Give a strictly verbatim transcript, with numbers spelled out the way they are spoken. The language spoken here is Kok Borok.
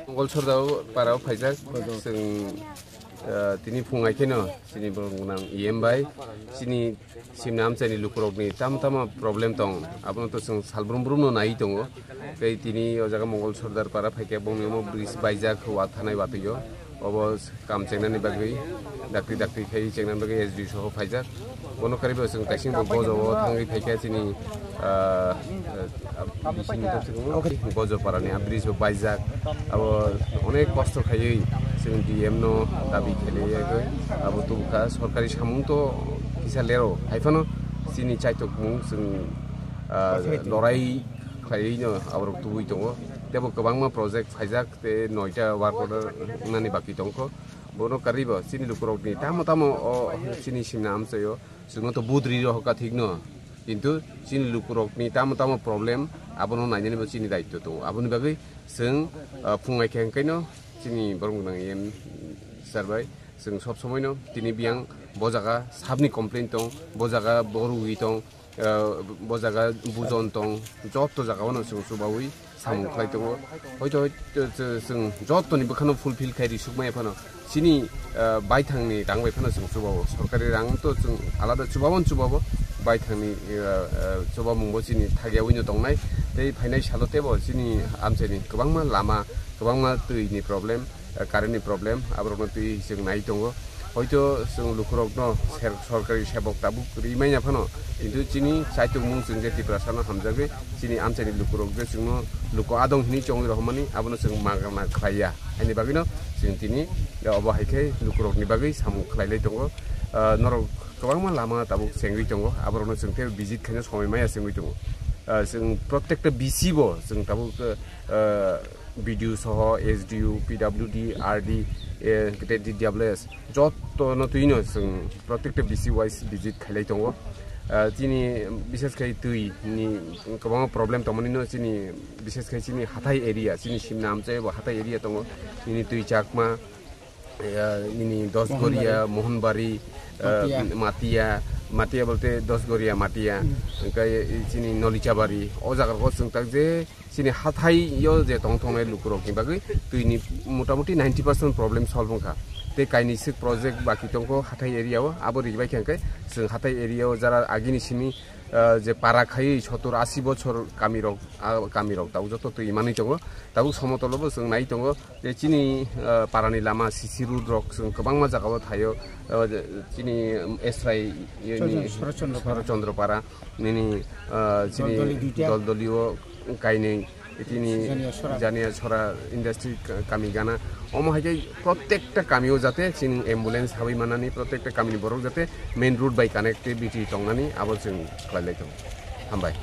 Mongol Sordar parao phaijak, chwng, ah, tini phung hai kheno chini borok gwnang E M bai chini simna amchaini lukurokni tamo tamo problem tong, abono to chwng salbrum brumno nai tongo. Tei tini o jaga Mongol Sordar para phaikhe bongni omo bridge baijak, wa thanai watwi o. Obo kam chengnani bagwi, dakti dakti khai chengnani bagwi S D soho phaijak. Bono karibo chwng kaising bo bojo o thangwi phaikha chini, ah, ah, bisingni tong chwng Bojo parani a bridge bo baijak. Abo onek kosto khaiwi chwng D M no dabi khailaiwi abo tubukha. Sorkari samung to kisa lero, haiphano chini chaitokmung chwng, ah, lorai khlaiwi no aborok tubui tongo. Tebo kwbangma project phaijak. Tei noita work order wngnani baki tongkho. Bono karwibo chini lukurokni tamo tamo o chini simna amchaio chwngno to budri rohorkha thikno, kintu chini lukurokni tamo tamo problem abono nainani bo chini daityo tongo. Aboni bagwi chwng, ah, phungai khe hwnkhaino chini borok gwnang E M sir bai chwng sob somoino tini biyang bo jaga sabni complain tong, bo jaga bo rugwi tong, ah, bo jaga bujon tong, joto jaga o no chwng chubaui samung khlai tongo. Hoito, hoito chwng jotoni bwkhano fulfill khai risuk maya phano chini, ah, baithangni rang bai phano chwng chubao. Sorkari rang to chwng alada chubao, chubao baithangni, ah, ah, chubamung bo chini thagyaui no tongnai. Tei phainai salo tebo chini amchaini kwbangma lama, kwbangma twi ni problem, ah, current ni problem, aborokno twi chwng nai tongo. Hoito chwng lukurokno ser-, sorkari sebok tabuk rimanya phano, kintu chini chaitokmung chwng je Tiprasano hamjagwi chini amchaini lukurok je chwngno luku adong hinwi chongwi rohormani, abono chwng magna khlaiya. Haini bagwino chwng tini obo hai khe lukurokni bagwi samung khlailai tongo. Ah, norok kwbangma lama tabuk chengwi tongo, aborokno chwng tei visit khaina somoi maya chengwi tongo. Ah, chwng protekta B C bo chwng tabuk, ah, B D O soho, S D O, P W D, R D, eh, tei D W S, jotono twino chwng protekta B C wise visit khailai tongo. Ah, chini bishes khai twi ni kwbangma problem tongmani no chini bishes khai chini hathai area, chini simna amchai bo hathai area tongo, nini twi chakma, eh, nini Dosgoria, Mohanbari, eh, Matia. Matia, Matia bolte Dosgoria Matia, hwnkhe chini Nolichabari, o jaga rok chwng tak je chini hathai yo je tong tongnai lukurok ni bagwi twi ni motamuti ninety percent problem solve wngkha. Tei kaini sik project baki tongkho hathai area o, abo ribai khe hwnkhe chwng hathai area o jara agini simi, ah, je para khaiwi sotur asi bochor kami rok, ah, kami rok tabuk joto twi manwi tongo. Tabuk somotolo bo chwng nai tongo je chini, ah, para ni lama C C road rok chwng kwbangma jaga o thaio, ah, je chini S I ni Chondro, Shorot Chondro para. Shorot Chondro para nini, ah, chini Doldoli duita. Doldoli o kainwi. Itini Jania Sora. Jania Sora industry ka-, kami gana. Omo hai khe protekta kami o jate chini ambulance habwi manani, protekta kami ni borok jate main road bai connectivity tongnani abo chwng khlai lai tongo. Hambai.